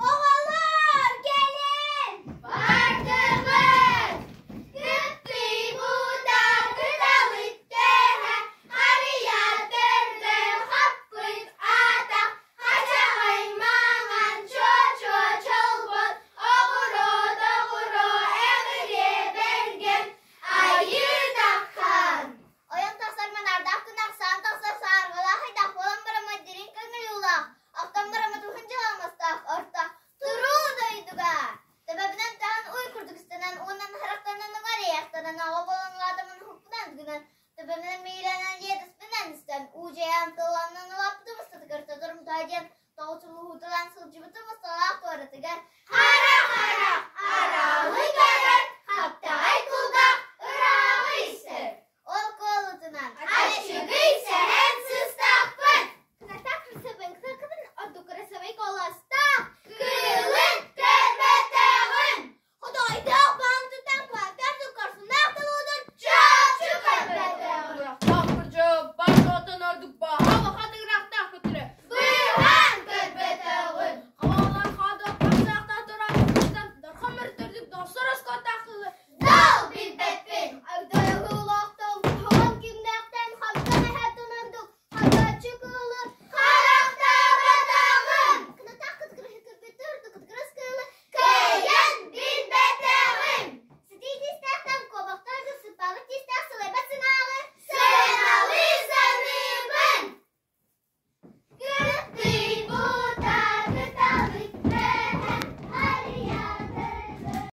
Оҕолор, кэлин! Бардыбыт! Кыттыйбыта кыталык тыаһа, харыйа төрдө хаппыт атах, хачаҕай маҥан чуо-чуо чолбон, оҕуруо-доҕуруо эҕирийэ бэргэн, айыы даххан! Ойон тахсар манаардаах күн ахсаан тахсар саарбалаах айдаах буолан бараммат дириҥ көҥүл уулаах, Оттон бараммыт уһун дьаламастаах орто туруу дойдуга төбөбүнэн таһан уй курдук ыстанан уонна харахтанан уҥар-айахтанан оҕо буолан улаатаммын уһукпунан гынан төбөбүнэн миилэнэн иэдэспинэн истэн уу дьайаан тылланан улааппытым устатыгар тоторумтаа диэн тоҕус улууһутулаан сылдьыбытым усталаах туоратыгар хара-хара аралык.